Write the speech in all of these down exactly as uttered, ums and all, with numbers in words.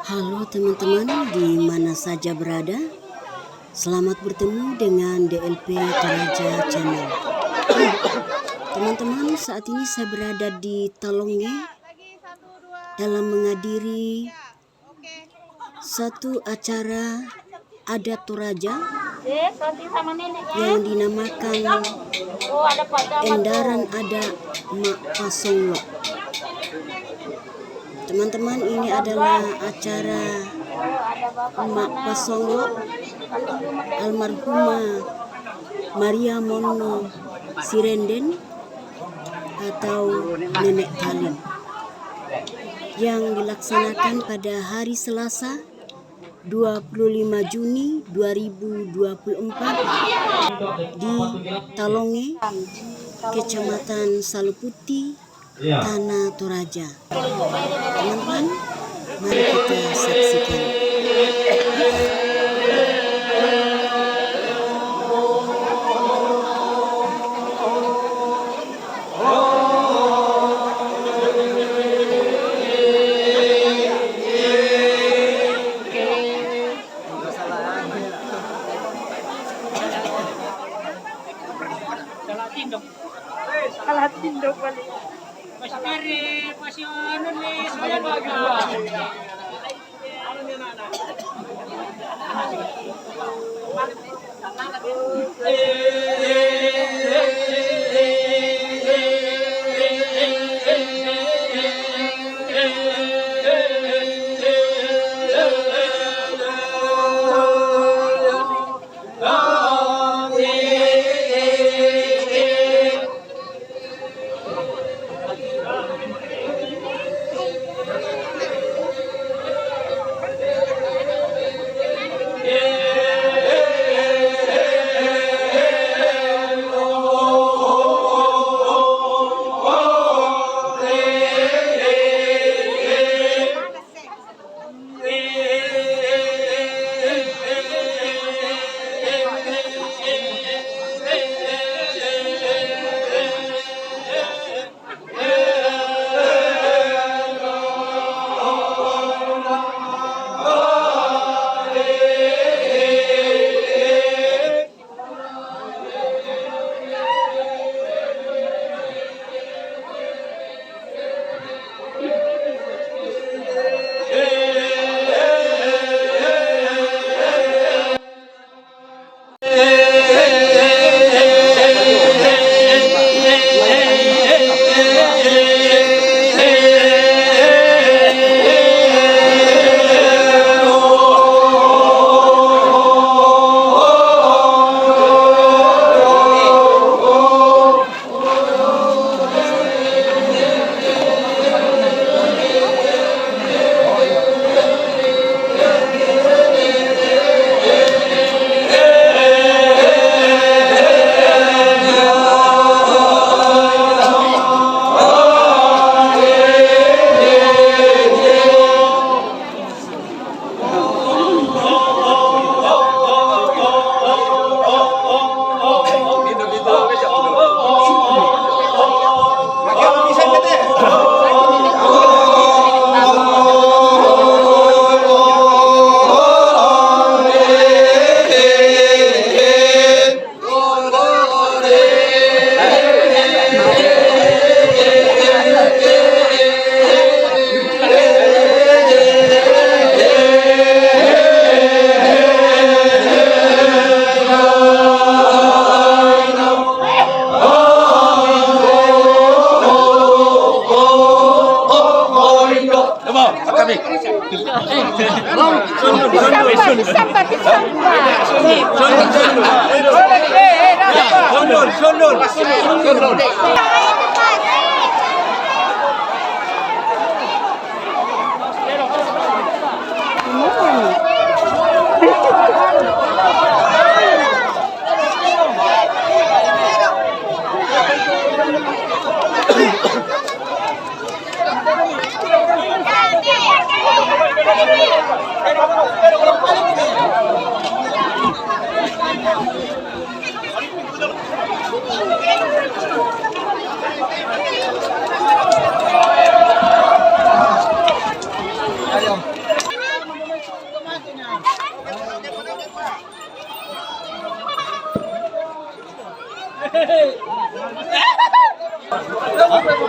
Halo teman-teman, di mana saja berada, selamat bertemu dengan D L P Toraja Channel. Teman-teman, saat ini saya berada di Talonge dalam menghadiri satu acara adat Toraja yang dinamakan Endaran Adat Mak Pasonglo. Teman-teman, ini adalah acara Mak Pasonglo, almarhumah Maria Mono Sirenden atau Nenek Talim, yang dilaksanakan pada hari Selasa, dua puluh lima Juni dua ribu dua puluh empat, di Talonge, Kecamatan Saluputi, Tanah Toraja. Teman-teman, mari kita saksikan. Salah tindog. Salah tindog balik. Masih kari, masih anu nih, saya bagi.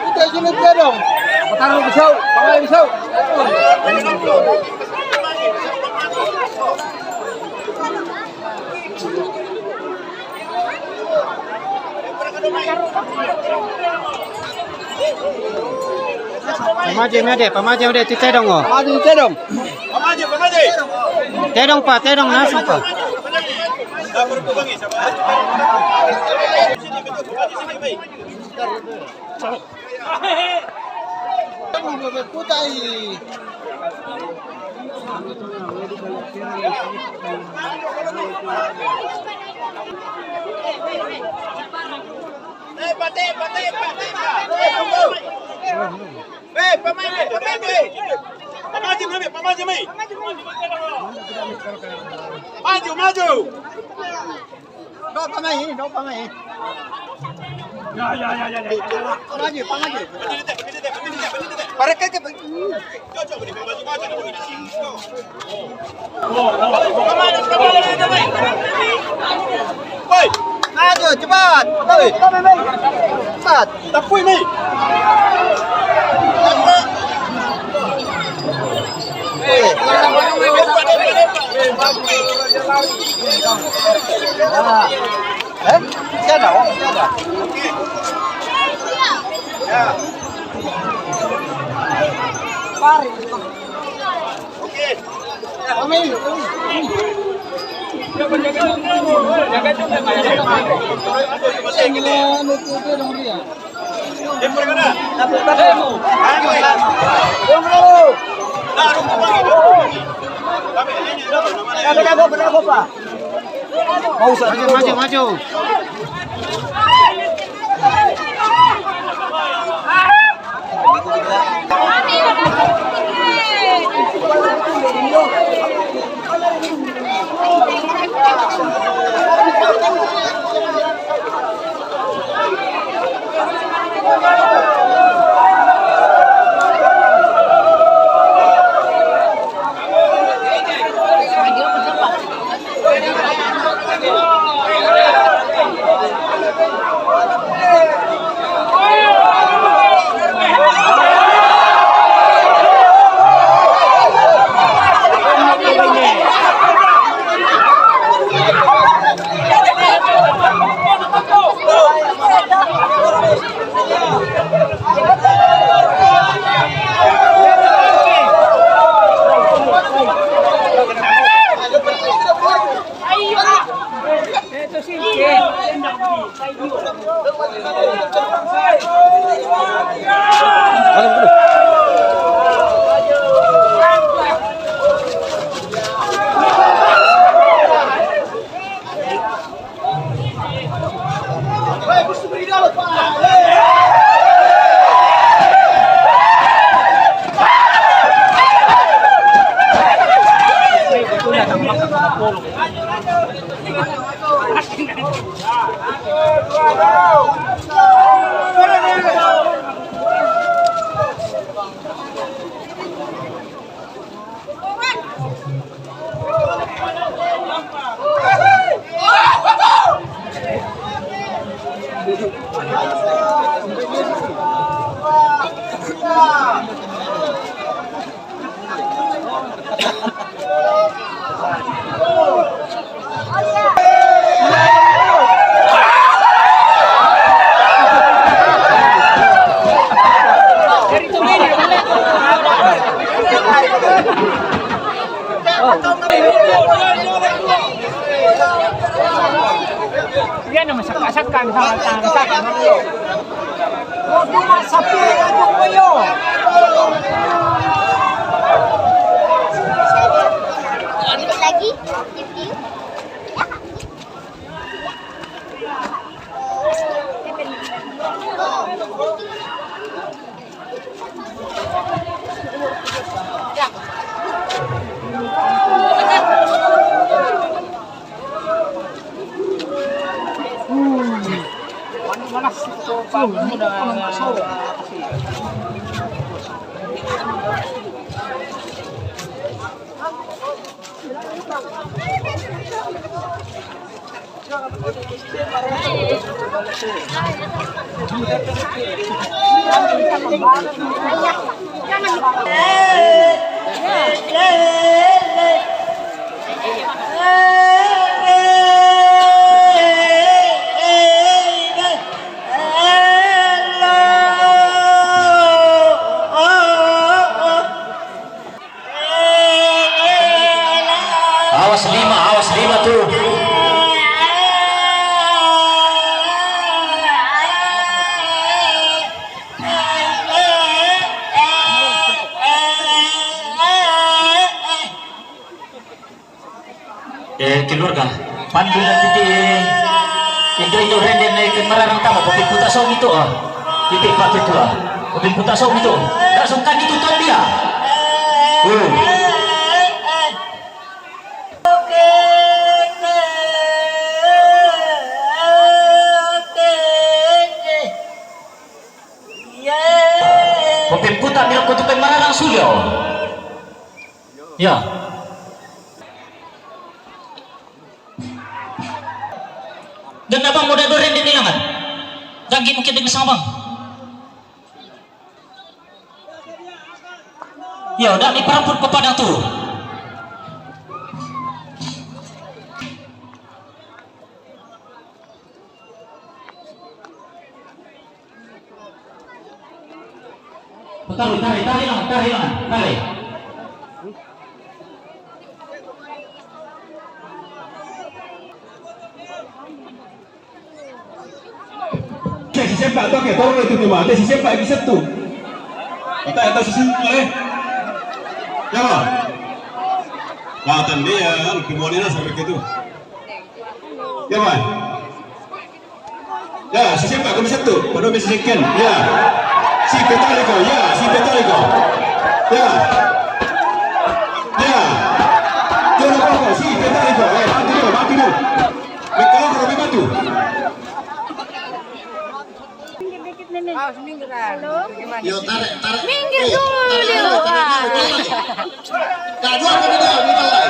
Puta sini tedong. Patang pisau, pakai pisau. Pamaji mede, pamaji mede, ti tedong o. Pamaji tedong. Tedong pa, tedong nasu pa. Puta i. Eh, pate, pate, pate, pate. Eh, pamaji, pamaji. Pamaji, mami, pamaji, mami. Maju, maju. Doa pamaji, doa pamaji. Ya, ya, ya, ya, ya. Pamaji, pamaji. Para que, que Hei! Maju, cepat! Hei! Cepat! Tapui, Mei! Hei! Eh? Tiada, oh, tiada. Ya. Pari. Maju, maju, maju. Yan ang masakasakkan sa matangsak. Huwag mo masapi ang anak mo yun. Lagi? Awas lima, awas lima tuh. Eh, keluarga, pandu dan titi, eh, indo-indo rende na ikan mararang tama, papimputa so mito, ah. Titi, paketua, papimputa so mito. Langsung kan itu kan dia. Oh. Papimputa, mira kutukan mararang suyo. Ya. Dan abang mau dador rende ni langan. Lagi mungkin dengan sama bang. Ya, udah ni peramput kepada tu. Tarik, tarik, tarik lang, tarik lang, tarik. Oke, si sempat tu, oke, tolong itu tu, Mak. Oke, si sempat, si satu. Kata, kata si sempat, eh. Ya, Mak. Nah, tadi ya, kan, kembali lah sampai ke tu. Ya, Mak. Ya, si sempat kami satu. Pada mesti second. Ya. Si Petariko. Ya, si Petariko. Ya. Ya. Jangan apa-apa. Si Petariko. Eh, bantu dia, bantu dia. Mereka orang lebih bantu. Dikit-dikit, Nenek. Awas, minggir, ah. Halo? Bagaimana? Yo, tarik, tarik. Minggir dulu. Eh, tarik dulu, tarik dulu. Ah. Balai. Dah, dua kali dah, minta lai.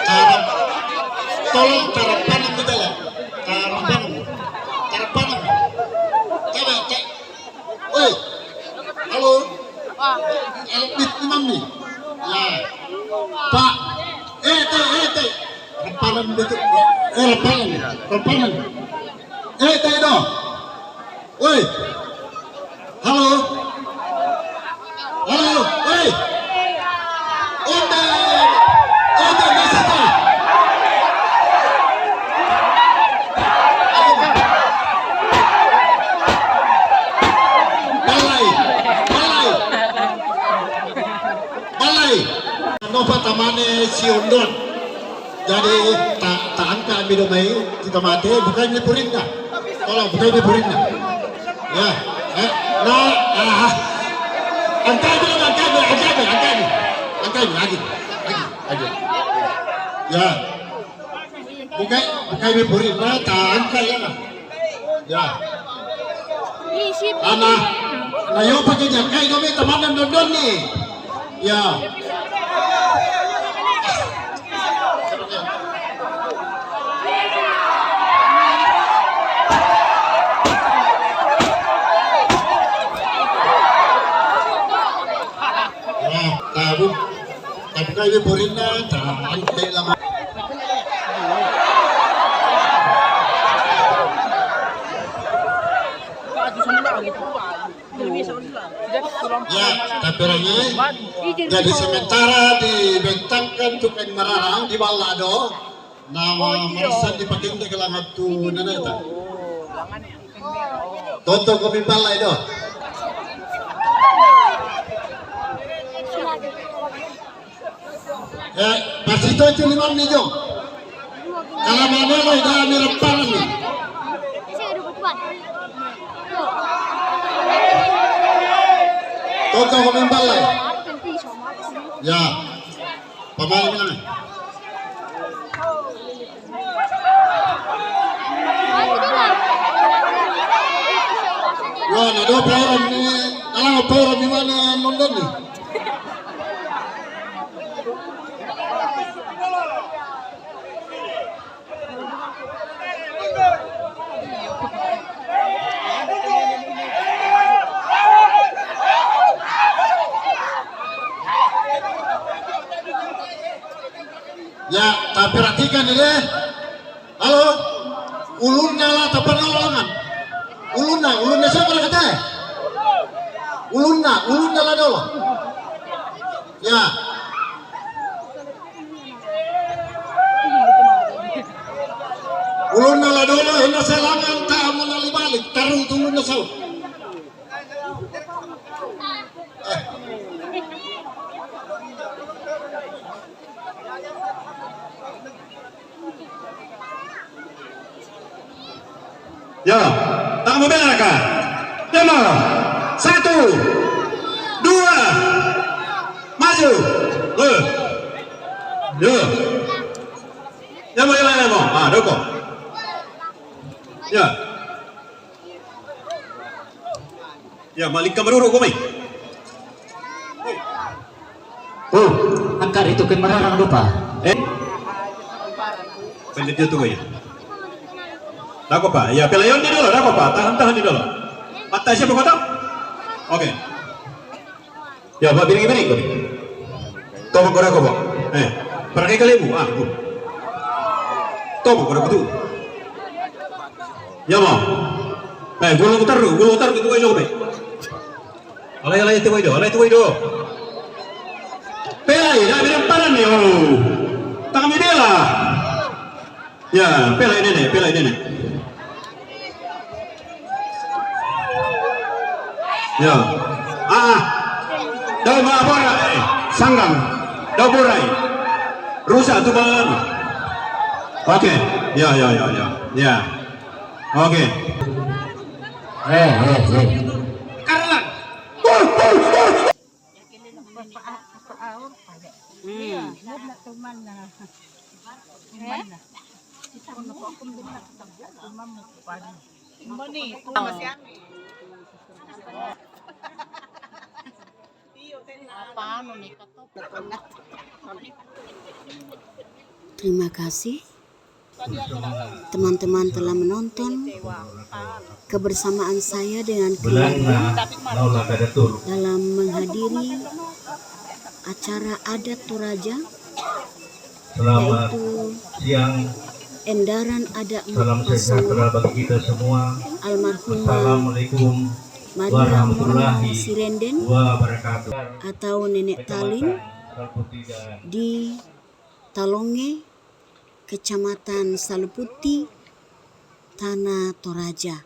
Tarap. Tolong tarap panam kita lah. Tarap panam. Tarap panam. Coba, cek. Oi. Halo. Halo, Bit Imam ni. Ya. Pak. Eh, teh, eh, teh. Rempalan betul. Eh, rempalan. Rempalan. Eh, teh, dong. Oi. Halo. Halo. Oi. Onde. Onde, nasata. Balai, balai, balai. Nova tamane si Ondon. Jadi ta, ta angka mi do mai, kita mate, bukan mi purinna. Tolong, bukan mi purinna. Ya, eh, nah, ah. Angka mi, angka mi, angka mi, angka mi. Angka mi, lagi, lagi, lagi. Ya. Bukai, bukai mi purinna, ta angka ya. Ya. Ana, na yo pakai jakai kami tamanan dondon ni. Ya. Nah, tabu. Tapi kayu purinna, tahan kayak lama. Ya, tapi lagi jadi sementara dibentangkan tukang mararang di balado. Nama merasa dipakai untuk kelangan tu nana itu. Tonton kami balai doh. Eh, pasti tu itu lima ni jom. Kalau mana lo dah ni rempang ni. Tonton kami balai. Ya. Pamali mana? Wah, na do pairan ni, alang pairan di mana nonton ni? Perhatikan ini. Halo. Ulunna la tapanolongan. Ulunna, ulunna siapa la kata? Ulunna, ulunna la dolo. Ya. Ulunna la dolo, inna selangan tamu la libalik, tarung tulunna sau. Yo, tang mabela ka. Demo. Satu, dua, maju. Eh. Yo. Demo, demo, demo. Ah, doko. Ya. Ya, malik ka maruru ko mai. Oh, angka itu kan mararang lupa. Eh? Pendek dia tu ya. Dako pa. Ya, pelayon di dulu, dako pa. Tahan, tahan di dulu. Mata siapa kau tahu? Oke. Ya, ba biring-biring ko. Tomo ko dako ba. Eh, para kai kalimu. Ah, ku. Tomo ko dako tu. Ya, mau. Eh, gulung taru, gulung taru ko tu aja ko. Alai, alai, tu aja, alai, tu aja. Pelai, dah bilang paran ni, oh. Tang mi bela. Ya, pelai nenek, pelai nenek. Ya. Ah. Dau ma borai. Sanggang. Dau borai. Rusak tu ban. Oke. Ya, ya, ya, ya. Ya. Oke. Eh, eh, eh. Karlan. Terima kasih. Teman-teman telah menonton kebersamaan saya dengan keluarga dalam menghadiri acara adat Toraja, yaitu endaran adat Pasawa almarhumah Maria Murni Sirenden atau Nenek Taling di Talonge, Kecamatan Saluputi, Tanah Toraja.